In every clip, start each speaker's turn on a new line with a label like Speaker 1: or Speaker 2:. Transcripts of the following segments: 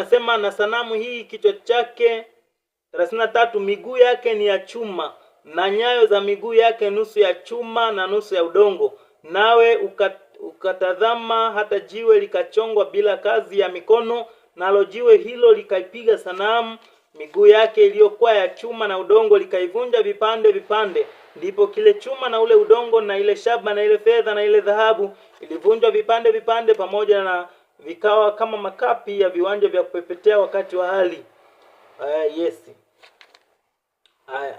Speaker 1: anasema na sanamu hii kichwa chake, 33 miguu yake ni ya chuma na nyayo za miguu yake nusu ya chuma na nusu ya udongo. Nawe ukatazama hata jiwe likachongwa bila kazi ya mikono, nalo jiwe hilo likaipiga sanamu miguu yake iliyokuwa ya chuma na udongo, likaivunja vipande vipande. Ndipo kile chuma na ule udongo na ile shaba na ile fedha na ile dhahabu ilivunjwa vipande vipande pamoja, na vikawa kama makapi ya viwanja vya kupepetea wakati wa hali. Yes. Haya.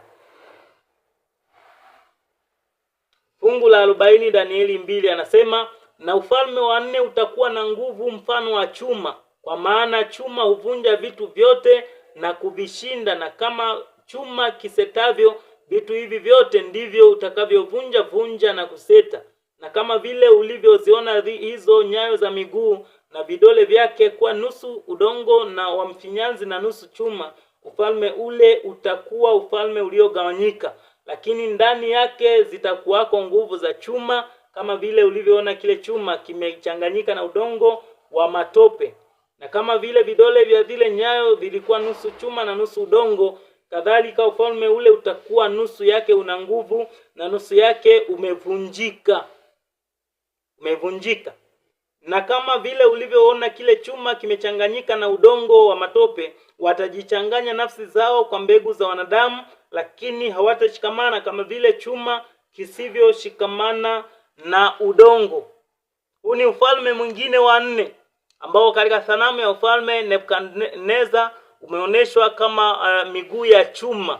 Speaker 1: Fungu la 40 Danieli 2 anasema, na ufalme wa nne utakuwa na nguvu mfano wa chuma, kwa maana chuma huvunja vitu vyote na kuvishinda, na kama chuma kisetavyo vitu hivi vyote ndivyo utakavyovunja vunja na kuseta. Na kama vile ulivyoziona hizo nyayo za miguu na vidole vyake kuwa nusu udongo na wa mfinyanzi na nusu chuma, ufalme ule utakuwa ufalme uliogawanyika, lakini ndani yake zitakuwako nguvu za chuma, kama vile ulivyoona kile chuma kimechanganyika na udongo wa matope. Na kama vile vidole vya zile nyayo vilikuwa nusu chuma na nusu udongo, kadhalika ufalme ule utakuwa nusu yake una nguvu na nusu yake umevunjika. Umevunjika. Na kama vile ulivyoona kile chuma kimechanganyika na udongo wa matope, watajichanganya nafsi zao kwa mbegu za wanadamu, lakini hawatashikamana kama vile chuma kisivyoshikamana na udongo. Huu ni ufalme mwingine wa nne ambao katika sanamu ya ufalme Nebukadneza umeoneshwa kama miguu ya chuma,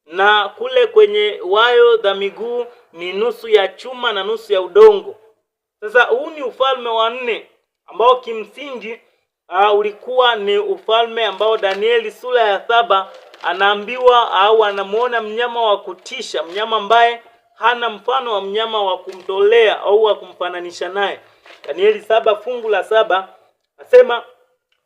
Speaker 1: na kule kwenye wayo za miguu ni nusu ya chuma na nusu ya udongo. Sasa huu ni ufalme wa nne ambao kimsingi ulikuwa ni ufalme ambao Danieli sura ya 7 anaambiwa au anamuona mnyama wa kutisha, mnyama ambaye hana mfano wa mnyama wa kumtolea au wa kumfananisha naye. Danieli 7 fungu la 7 asema,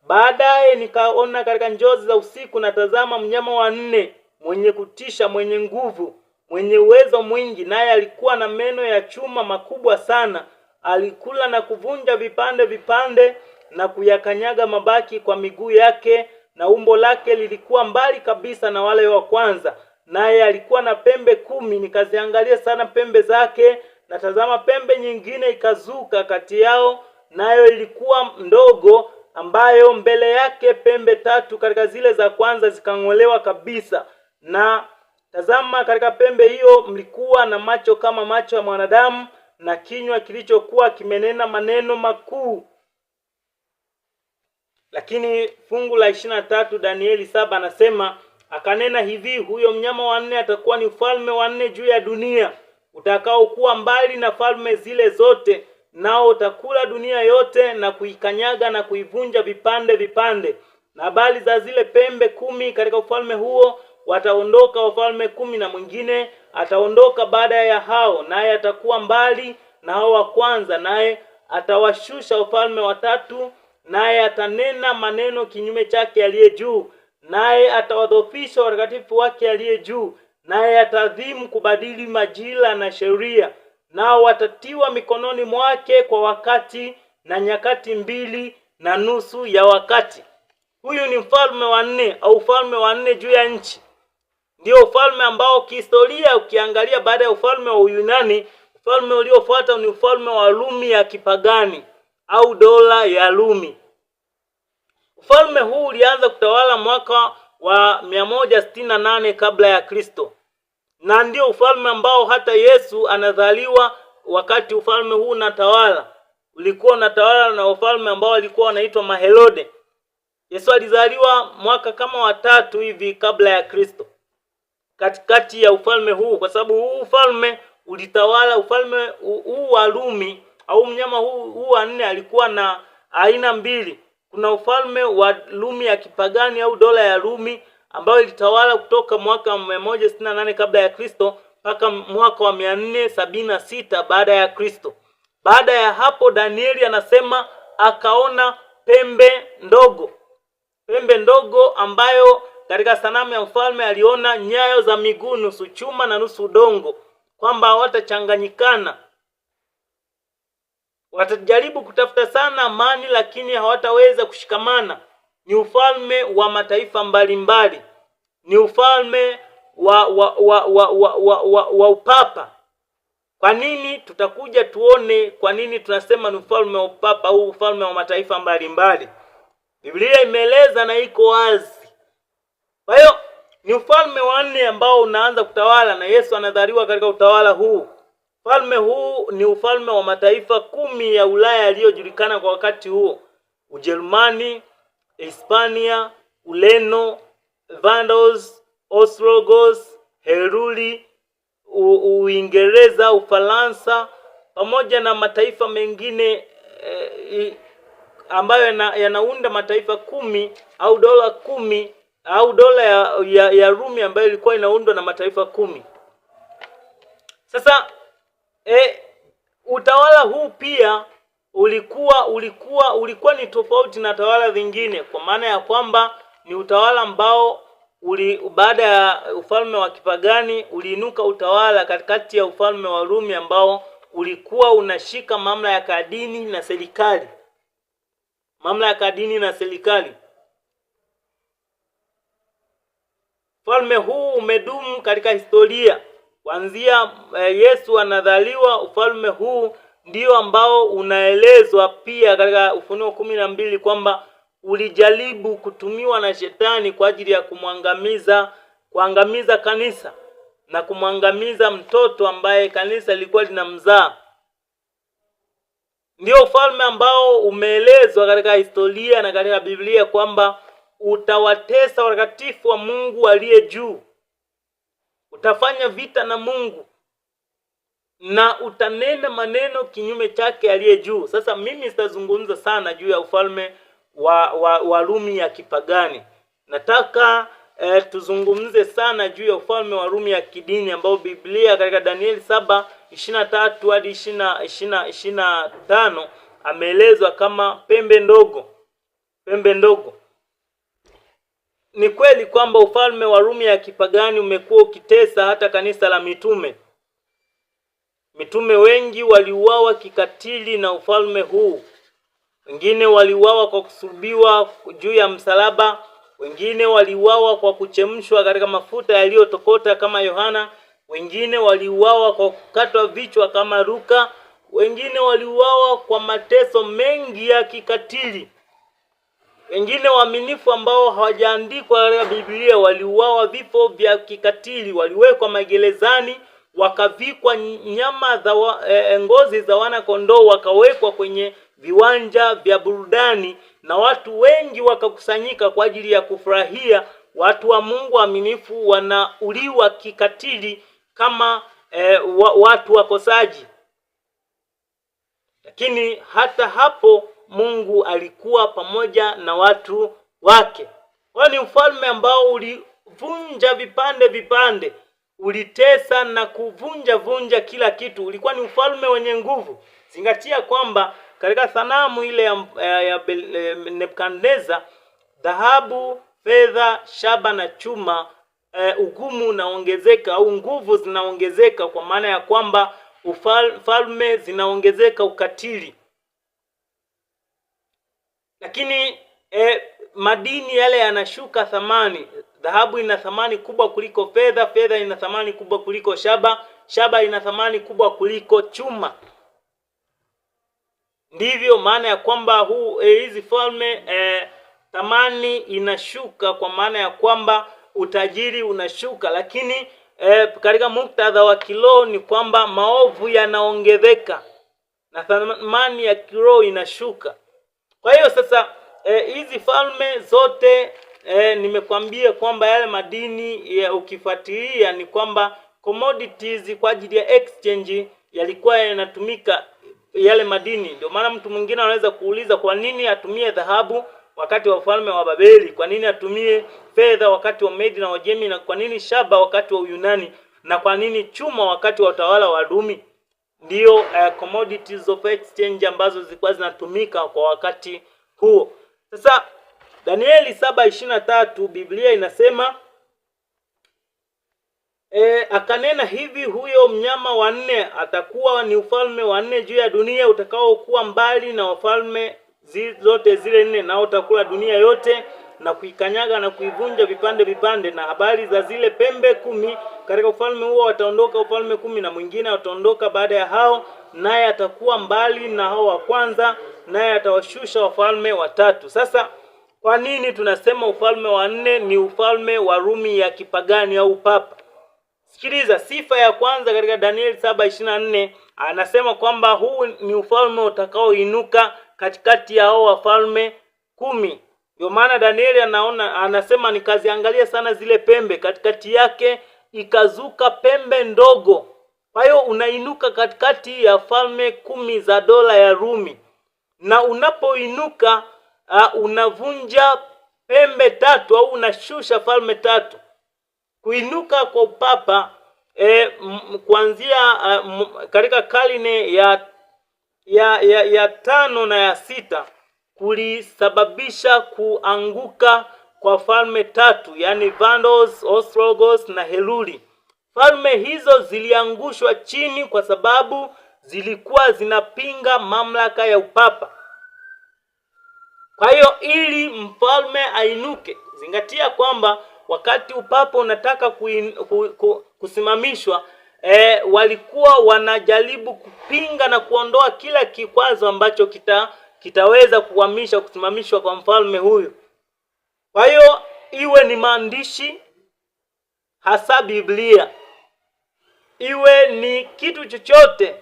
Speaker 1: baadaye nikaona katika njozi za usiku, na tazama mnyama wa nne mwenye kutisha, mwenye nguvu, mwenye uwezo mwingi, naye alikuwa na meno ya chuma makubwa sana. Alikula na kuvunja vipande vipande na kuyakanyaga mabaki kwa miguu yake, na umbo lake lilikuwa mbali kabisa na wale wa kwanza. Naye alikuwa na pembe 10. Nikaziangalia sana pembe zake, na tazama pembe nyingine ikazuka kati yao, nayo ilikuwa ndogo, ambayo mbele yake pembe 3 katika zile za kwanza zikang'olewa kabisa. Na tazama katika pembe hiyo mlikuwa na macho kama macho ya mwanadamu, na kinywa kilichokuwa kimenena maneno makuu. Lakini fungu la 23 Danieli 7 anasema, akanena hivi, huyo mnyama wa nne atakuwa ni ufalme wa nne juu ya dunia, utakaokuwa mbali na falme zile zote, nao utakula dunia yote na kuikanyaga na kuivunja vipande vipande. Na habari za zile pembe 10 katika ufalme huo, wataondoka wafalme 10, na mwingine ataondoka baada ya hao, naye atakuwa mbali na hao wa kwanza, naye atawashusha wafalme 3, naye atanena maneno kinyume chake aliye juu, naye atawadhoofisha watakatifu wake aliye juu, naye atadhimu kubadili majira na sheria, nao watatiwa mikononi mwake kwa wakati na nyakati 2.5 ya wakati. Huyu ni mfalme wa nne au ufalme wa nne juu ya nchi. Ndio ufalme ambao kihistoria ukiangalia baada ya ufalme wa Uyunani, ufalme uliofuata ni ufalme wa Rumi ya kipagani au dola ya Rumi. Ufalme huu ulianza kutawala mwaka wa 168 kabla ya Kristo, na ndio ufalme ambao hata Yesu anazaliwa wakati ufalme huu unatawala. Ulikuwa unatawala na ufalme ambao walikuwa wanaitwa Maherode. Yesu alizaliwa mwaka kama wa 3 hivi kabla ya Kristo, katikati ya ufalme huu, kwa sababu huu ufalme ulitawala. Ufalme huu wa Rumi au mnyama huu wa nne alikuwa na aina mbili. Kuna ufalme wa Rumi ya kipagani au dola ya Rumi ambayo ilitawala kutoka mwaka 168 kabla ya Kristo mpaka mwaka wa 476 baada ya Kristo. Baada ya hapo Danieli anasema akaona pembe ndogo. Pembe ndogo ambayo katika sanamu ya mfalme aliona nyayo za miguu nusu chuma na nusu udongo, kwamba hawatachanganyikana. Watajaribu kutafuta sana amani, lakini hawataweza kushikamana. Ni ufalme wa mataifa mbalimbali, ni ufalme wa upapa. Kwa nini? Tutakuja tuone kwa nini tunasema ni ufalme wa upapa au ufalme wa mataifa mbalimbali. Biblia imeeleza na iko wazi. Kwa hiyo ni ufalme wa nne ambao unaanza kutawala na Yesu anadhariwa katika utawala huu. Ufalme huu ni ufalme wa mataifa 10 ya Ulaya yaliyojulikana kwa wakati huo: Ujerumani, Hispania, Ureno, Vandals, Ostrogoths, Heruli, Uingereza, Ufaransa pamoja na mataifa mengine ambayo yanaunda mataifa 10 au dola 10 au dola ya Rumi ambayo ilikuwa inaundwa na mataifa 10. Sasa utawala huu pia ulikuwa ni tofauti na tawala zingine, kwa maana ya kwamba ni utawala ambao baada ya ufalme wa kipagani uliinuka utawala katikati ya ufalme wa Rumi ambao ulikuwa unashika mamlaka ya dini na serikali. Mamlaka ya dini na serikali. Ufalme huu umedumu katika historia kuanzia Yesu anadhaliwa. Ufalme huu ndio ambao unaelezwa pia katika Ufunuo 12 kwamba ulijaribu kutumiwa na shetani kwa ajili ya kuangamiza kanisa na kumwangamiza mtoto ambaye kanisa lilikuwa linamzaa. Ndio ufalme ambao umeelezwa katika historia na katika Biblia kwamba utawatesa watakatifu wa Mungu aliye juu, utafanya vita na Mungu na utanena maneno kinyume chake aliye juu. Sasa mimi sitazungumza sana juu ya ufalme wa Rumi ya kipagani. Nataka tuzungumze sana juu ya ufalme wa Rumi ya kidini ambao Biblia katika Danieli 7:23 hadi 25 ameelezwa kama pembe ndogo. Pembe ndogo. Ni kweli kwamba ufalme wa Rumi ya kipagani umekuwa ukitesa hata kanisa la mitume. Mitume wengi waliuawa kikatili na ufalme huu. Wengine waliuawa kwa kusulubiwa juu ya msalaba, wengine waliuawa kwa kuchemshwa katika mafuta yaliyotokota kama Yohana, wengine waliuawa kwa kukatwa vichwa kama Luka, wengine waliuawa kwa mateso mengi ya kikatili. Wengine waaminifu ambao hawajaandikwa katika Biblia waliuawa vifo vya kikatili, waliwekwa magerezani, wakavikwa nyama za ngozi za wana kondoo, wakawekwa kwenye viwanja vya burudani na watu wengi wakakusanyika kwa ajili ya kufurahia. Watu wa Mungu waaminifu wanauliwa kikatili kama watu wakosaji. Lakini hata hapo Mungu alikuwa pamoja na watu wake. Kwa ni ufalme ambao ulivunja vipande vipande, ulitesa na kuvunja vunja kila kitu. Ulikuwa ni ufalme wenye nguvu. Zingatia kwamba katika sanamu ile ya Nebukadneza, dhahabu, fedha, shaba na chuma, ugumu unaongezeka au nguvu zinaongezeka, kwa maana ya kwamba ufalme zinaongezeka ukatili. Lakini madini yale yanashuka thamani. Dhahabu ina thamani kubwa kuliko fedha, fedha ina thamani kubwa kuliko shaba, shaba ina thamani kubwa kuliko chuma. Ndivyo maana ya kwamba hizi falme thamani inashuka, kwa maana ya kwamba utajiri unashuka. Lakini katika muktadha wa kiroho ni kwamba maovu yanaongezeka na thamani ya kiroho inashuka. Kwa hiyo sasa hizi falme zote nimekwambia kwamba yale madini ya ukifuatilia ni kwamba commodities kwa ajili ya exchange yalikuwa yanatumika yale madini. Ndio maana mtu mwingine anaweza kuuliza kwa nini atumie dhahabu wakati wa ufalme wa Babeli, kwa nini atumie fedha wakati wa Medi na Wajemi, na kwa nini shaba wakati wa Uyunani, na kwa nini chuma wakati wa utawala wa Rumi? Ndio commodities of exchange ambazo zilikuwa zinatumika kwa wakati huo. Sasa Danieli 7:23 Biblia inasema akanena hivi, huyo mnyama wa nne atakuwa ni ufalme wa nne juu ya dunia utakaokuwa mbali na wafalme zote zile nne, nao utakula dunia yote na kuikanyaga na kuivunja vipande vipande. Na habari za zile pembe 10, katika ufalme huo wataondoka ufalme 10, na mwingine wataondoka baada ya hao, naye atakuwa mbali na hao wa kwanza, naye atawashusha wafalme watatu. Sasa kwa nini tunasema ufalme wa nne ni ufalme wa Rumi ya kipagani au upapa? Sikiliza, sifa ya kwanza katika Danieli 7:24 anasema kwamba huu ni ufalme utakaoinuka katikati ya hao wafalme 10. Ndio maana Danieli anaona, anasema nikaziangalia sana zile pembe, katikati yake ikazuka pembe ndogo. Kwa hiyo unainuka katikati ya falme 10 za dola ya Rumi, na unapoinuka unavunja pembe tatu au unashusha falme tatu. Kuinuka kwa upapa kuanzia katika karne ya 5 na ya 6 kulisababisha kuanguka kwa falme tatu, yani Vandals, Ostrogoths na Heruli. Falme hizo ziliangushwa chini kwa sababu zilikuwa zinapinga mamlaka ya upapa. Kwa hiyo ili mfalme ainuke, zingatia kwamba wakati upapa unataka kusimamishwa, walikuwa wanajaribu kupinga na kuondoa kila kikwazo ambacho kitaweza kuhamisha kusimamishwa kwa mfalme huyu. Kwa hiyo iwe ni maandishi hasa Biblia, iwe ni kitu chochote,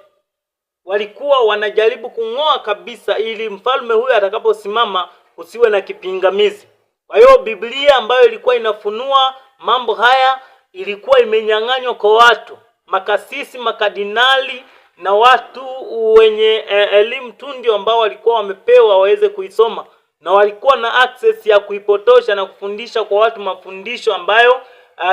Speaker 1: walikuwa wanajaribu kung'oa kabisa ili mfalme huyu atakaposimama usiwe na kipingamizi. Kwa hiyo Biblia ambayo ilikuwa inafunua mambo haya ilikuwa imenyang'anywa kwa watu, makasisi, makadinali na watu wenye elimu tu ndio ambao walikuwa wamepewa waweze kuisoma, na walikuwa na access ya kuipotosha na kufundisha kwa watu mafundisho ambayo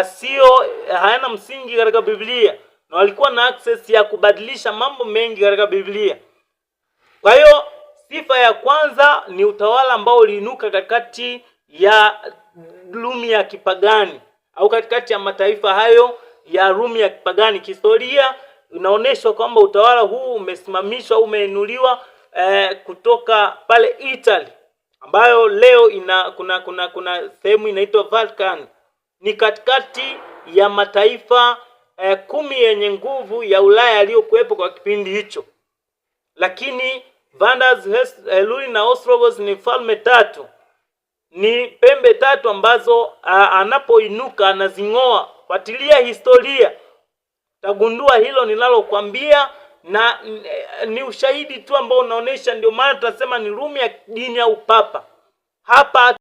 Speaker 1: sio hayana msingi katika Biblia, na walikuwa na access ya kubadilisha mambo mengi katika Biblia. Kwa hiyo sifa ya kwanza ni utawala ambao uliinuka katikati ya Rumi ya kipagani au katikati ya mataifa hayo ya Rumi ya kipagani. Kihistoria inaonyeshwa kwamba utawala huu umesimamishwa, umeinuliwa kutoka pale Italy ambayo leo ina kuna sehemu inaitwa Vatican. Ni katikati ya mataifa 10 yenye nguvu ya Ulaya yaliyokuwepo kwa kipindi hicho. Lakini Vandals, Heruli na Ostrogoths ni falme tatu, ni pembe tatu ambazo anapoinuka anazing'oa. Fuatilia historia tagundua hilo ninalokuambia, na ni ushahidi tu ambao unaonesha. Ndio maana tunasema ni Rumi ya dini au papa hapa.